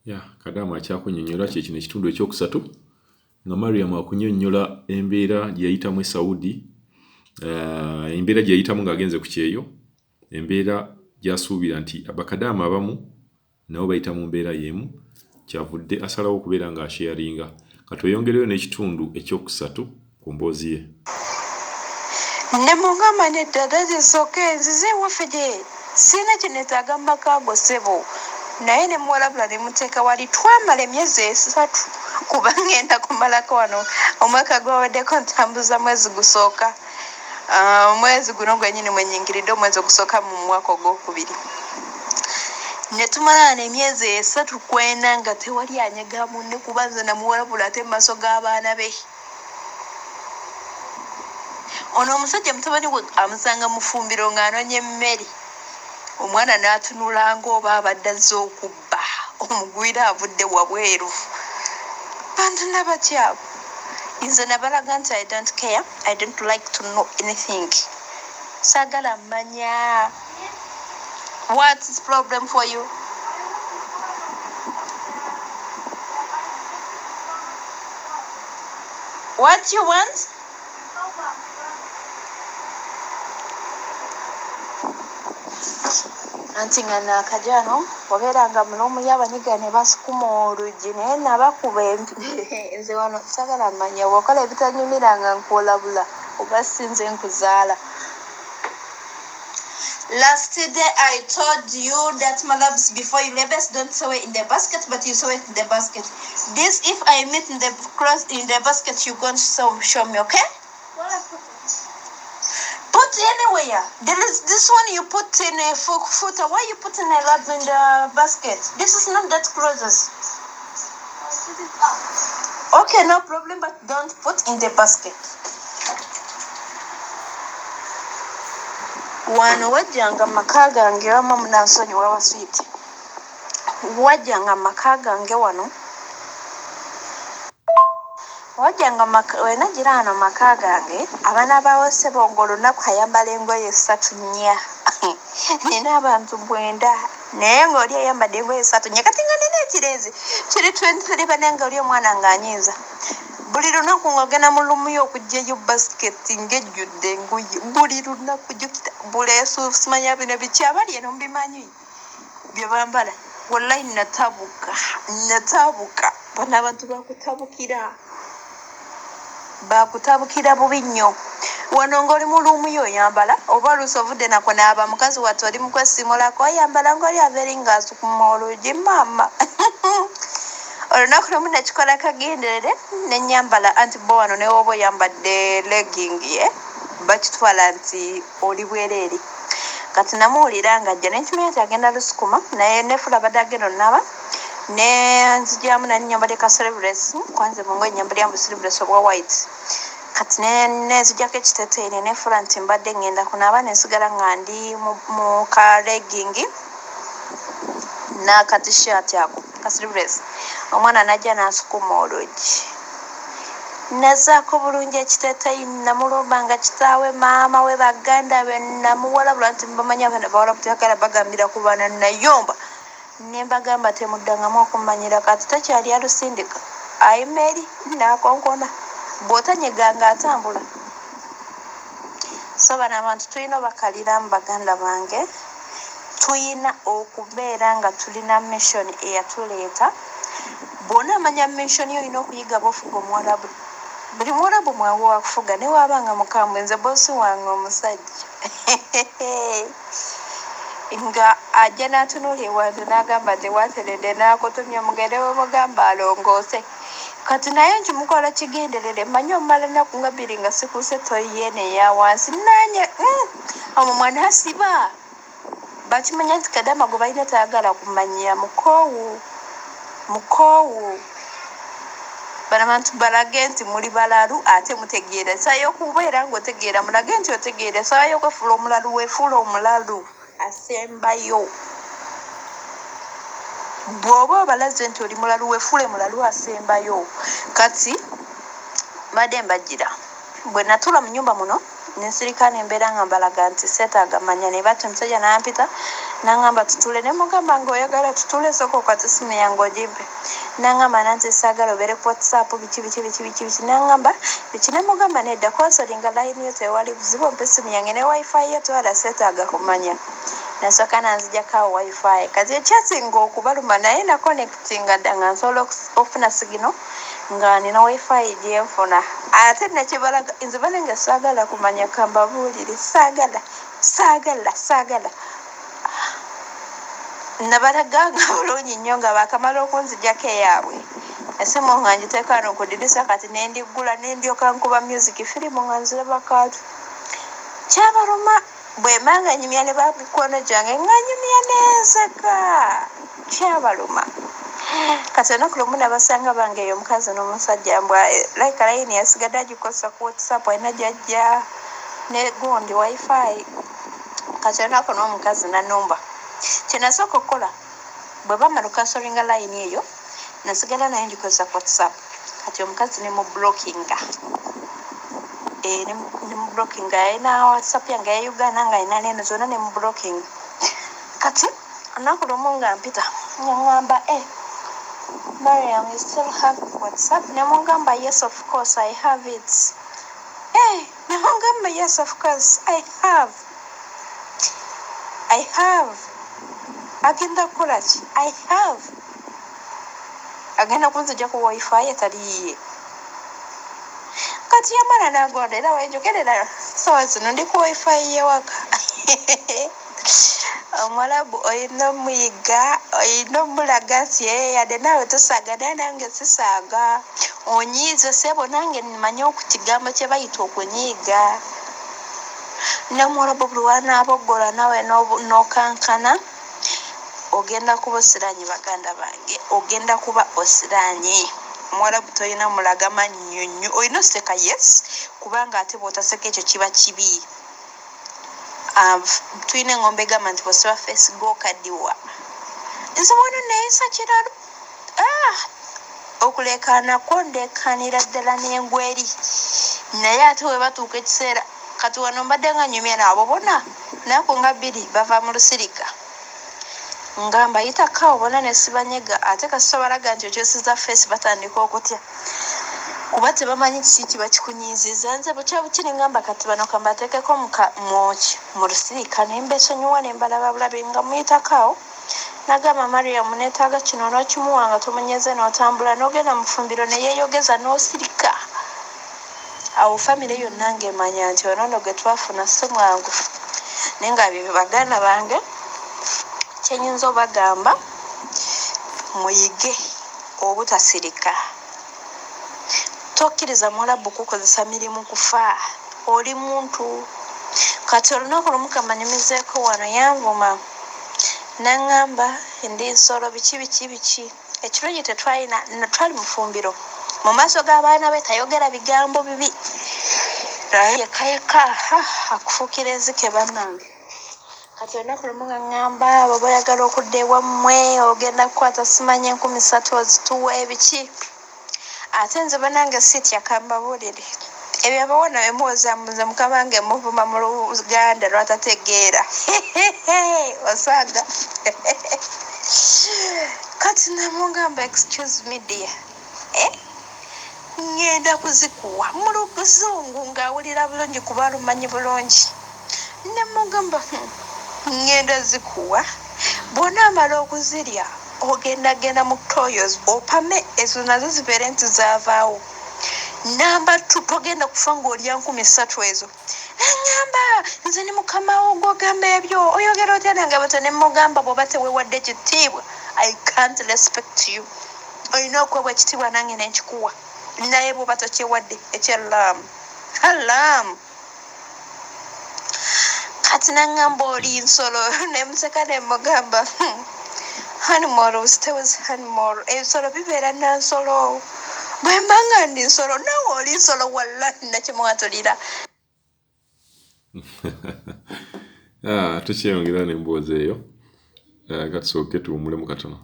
Ya Kadaama akyakunyonnyola kye kino ekitundu ekyokusatu nga Mariam akunyonnyola embeera gye yayitamu e Saudi, embeera gye yayitamu ng'agenze ku kyeyo, embeera gy'asuubira nti bakadaama abamu nabo bayita mu mbeera y'emu, kyavudde asalawo okubeera ng'asheyaringa. Katweyongereyo n'ekitundu ekyokusatu ku mboozi ye. Ne mugamba nedda that is okay nzize ewaffe gye sirina kye neetaaga mu maka go ssebo naye ne muwalabula ne muteeka wali twamala emyezi esatu kuba ngenda kumalako wano omwaka gwaweddeko ntambuza mwezi gusooka ah, omwezi guno gwenyini mwenyingiridde omwezi ogusooka mu mwaka ogwokubiri ne tumala wano emyezi esatu kwena nga tewali anyega munne kuba nze namuwalabula ate mu maaso g'abaana be. Ono omusajja mutabani we amusanga mu ffumbiro ng'anoonya emmere, omwana n'atunula ng'oba abadde azze okubba, omugwira avudde wabweru. Bantu nabaki abo? Nze nabalaga nti I don't care, I don't like to know anything. Saagala manya. What is problem for you? What you want? Anti nga naakajano wabeeranga munomuyo abanyiga ne basukuma oluggi naye nabakuba nze wano sagala manya bwokola ebitanyumira nga nkwolabula oba sinze nkuzaala. Last day I told you that malabs before you labels don't sew in the basket but you sew it in the basket. This if I meet in the clothes in the basket you going to sew, show me, okay? Put anywhere. There is this one you put in a footer. Why you put in a lab in the basket? This is not that clothes. Okay, no problem, but don't put in the basket. Wano wajjanga mu maka gange wamma munansonyiwa baswiiti wajjanga mu maka gange wano wajjanga wenajjira wano mu maka gange abaana bawo ssebo ng'olunaku ayambala engoye ssatu nnya nina abantu mwenda naye ng'oli ayambadde engoye ssatu nnya kati nga nina ekirenzi kiri 23 banange oli omwana ng'anyiiza Buli lunaku ng'ogenda mu luumu yo okuggyayo basiketi ng'ejjudde engoye buli lunaku jjukira buleesu simanya bino biki abali eno mubimanyi bye bambala wallahi natabuka natabuka bano abantu bakutabukira bakutabukira bubi nnyo wano ng'oli mu luumu yo oyambala oba oluusi ovudde nakunaaba mukazi wattu oli mukwesimulako oyambala ng'oli aveeri ng'asukuma olugi maama Olunaku lumu nakikola kagenderere ne nnyambala anti bo wano ne w'oba oyambadde legging ye bakitwala nti oli bwereere. Kati namuwulira ng'ajja ne nkimanya nti agenda lusukuma naye nefuula abadde agenda onaaba ne nzigyamu nali nnyambadde ka sleeveless kuba nze mu ngoye nnyambaliramu bu sleeveless obwa white. Kati ne nzigyako ekiteeteeyi ne neefuula nti mbadde ngenda kunaaba ne nsigala nga ndi mu ka legging. N'aka t-shirt ako ka sleeveless omwana n'ajja n'asukuma oluggi nazaako bulungi ekiteeteeyi namulumba nga kitaawe maama we baganda be namuwalabula nti mubamanyi abaana bawalabu tebagala bagambira ku baana nayomba ne mbagamba temuddangamu okummanyira kati takyali alusindika ayima eri n'akonkona bw'otanyega ng'atambula so bano abantu tulina obakaliramu baganda bange. Tuyina okubeera nga tulina mission eyatuleeta. Bwonamanya mission yo olina okuyiga bwofuga omuwarabu. Buli muwarabu mwangu wakufuga newaba nga mukambwe nze boss wange omusajja nga ajja natunula ewantu nagamba tewateredde nakutumye mugende wemugambe alongoose kati naye nkimukola kigenderere manyi omala enaku nga bbiri nga sikuuse toyi yeno eyawansi nanye omwo mwana asiba. Bakimanya nti kadama gwebalina tayagala kumanya mukoowu mukoowu bano abantu balage nti muli balalu ate mutegeera esawa yokubeera nga otegeera mulage nti otegeera esawa yokwefuula omulalu wefuula omulalu asembayo bwoba obalaze nti oli mulalu wefuule mulalu asembayo kati mbadde mbajjira Bwe natuula mu nnyumba muno ne nsirika ne mbeera nga mbalaga nti seetaaga manya ne bati omusajja n'ampita Nangamba tutule, nemugamba nga oyagala tutule, sooka okwate essimu yange ogimpe. Nangamba nanti saagala obeere ku WhatsApp, biki biki biki biki biki. Nangamba biki, nemugamba nedda, konsolinga layini yo tewali buzibu, ompe essimu yange ne wifi yo twala, seetaaga kumanya. Nasooka nanzijako awo wifi. Kati ekyasinga okubaluma, naye nakonectinga dda nga nsobola okufuna signal nga nina wifi gyenfuna. Ate nekibalaga nze banange saagala kumanya, kambabuulire, saagala saagala saagala. Nabalaganga bulungi nnyo nga bakamala okunzijako eyaabwe esimu nga ngiteeka wano ku ddirisa, kati nendiggula nendyoka nkuba music, firimu nga nziraba kaatu. Kyabaluma bwemba nga nyumya ne bamikono gyange, nga nyumya nenseka, kyabaluma. Kati olunaku lumu nabasanga bange eyo omukazi n'omusajja, mbwa like layini yasigadde agikozesa ku WhatsApp, alina gyajja ne gundi wifi. Kati olunaku n'omukazi nanumba, kyenasooka okukola bwe bamala okukansolinga layini eyo, nasigala naye ngikozesa ku WhatsApp. Kati omukazi nemublockinga, nemublockinga, alina WhatsApp yange eya Uganda nga alina neno zonna, nemublockinga. Kati olunaku lumu nga mpita nga ŋŋamba, "Eh, Mariam, you still have WhatsApp?" Nemugamba, "Yes, of course I have it." Eh, nemugamba, "Yes, of course I have, I have." Agenda kukola ki? I have, agenda kunzija ku wifi etali yiye. Kati yamala nagonda, era wenjogerera sawa zino ndi ku wifi yewaka. Omuwalabu olina omuyiga, olina omulaga nti yadde naawe tosaaga, naye nange sisaaga. Onyiize sebo, nange mmanyi okukigambo kye bayita okunyiiga. Nomuwalabu buli wanaaboggola naawe n'okankana, ogenda kuba osiraanye. Baganda bange, ogenda kuba osiraanye. Omuwalabu tolina mulaga mannyo nnyo, olina oseka, yes, kubanga ate bw'otaseka ekyo kiba kibi. Tulina engombe egamba nti bwosiba face g'okaddiwa. Nze wano neeyisa kiralo, okuleekaanako ndeekaanira ddala n'engweri, naye ate we batuuka ekiseera. Kati wano mbadde nga nyumya naabo bonna naku nga 2, bava mu lusirika nga mbayitako awo bonna ne sibanyega. Ate kasita balaga nti okyusiza face, batandika okutya kuba tebamanyi kiki kiba kikunyiiziza. Nze bukya bukiri ngamba kati bano kambateekeko muki mu lusirika, ne mbesonyiwa ne mbalaba bulabi nga muyitako awo. Nagamba, "Mariam, neetaaga kino," n'okimuwa nga tomunyeze, n'otambula n'ogenda mu fumbiro ne yeeyogeza n'osirika. Awo famire yonna ng'emanya nti ono nno gwe twafuna si mwangu. Naye nga bye baganda bange kyenyinza obagamba, muyige obutasirika. Tokkiriza muwalabu kukozesa mirimu kufa, oli muntu. Kati olunaku lumu kamanyumizeeko wano, yanvuma naŋŋamba ndi nsolo, biki biki biki. Ekirungi tetwalina, twali mufumbiro mu maaso g'abaana be, tayogera bigambo bibi, naye yekka yekka akufuukira ezike. Bannange, kati olunaku lumu nga ŋŋamba, baba oyagala okudda ewammwe, ogenda kukwata simanyi 3000 ozituwa ebiki. Ate nze bannange sitya, kambabuulire, ebyo abawona bemuwoza nze mukama wange muvuma mu Luganda lwatategeera, osaaga. Kati namugamba, "Excuse me dear, eh? Ŋŋenda kuzikuwa mu Luzungu," ng'awulira bulungi kuba lumanyi bulungi. Nemugamba, ŋŋenda zikuwa, bw'onaamala okuzirya ogenda genda mu toilet opame, ezo nazo zibeere nti zaavaawo. Namba 2, togenda kufa ng'olya 3000 ezo." Naŋŋamba, "Nze ni mukamawo gwogamba ebyo? Oyogera otya nange bwetyo?" Ne mugamba, "Bw'oba teweewadde kitiibwa, I can't respect you. Olina okwewa ekitiibwa nange nenkikuwa, naye bw'oba tokyewadde, ekyalaamu halaamu." Kati naŋŋamba, "Oli nsolo." Nemuseka nemugamba, "Animal stays animal, ebisolo bibeera nansolo. Bwe mba nga ndi nsolo, naawe oli nsolo." Wallahi nakimwatulira. Ah, tukyeyongera n'emboozi eyo. Katusooke tuwummulemu katono.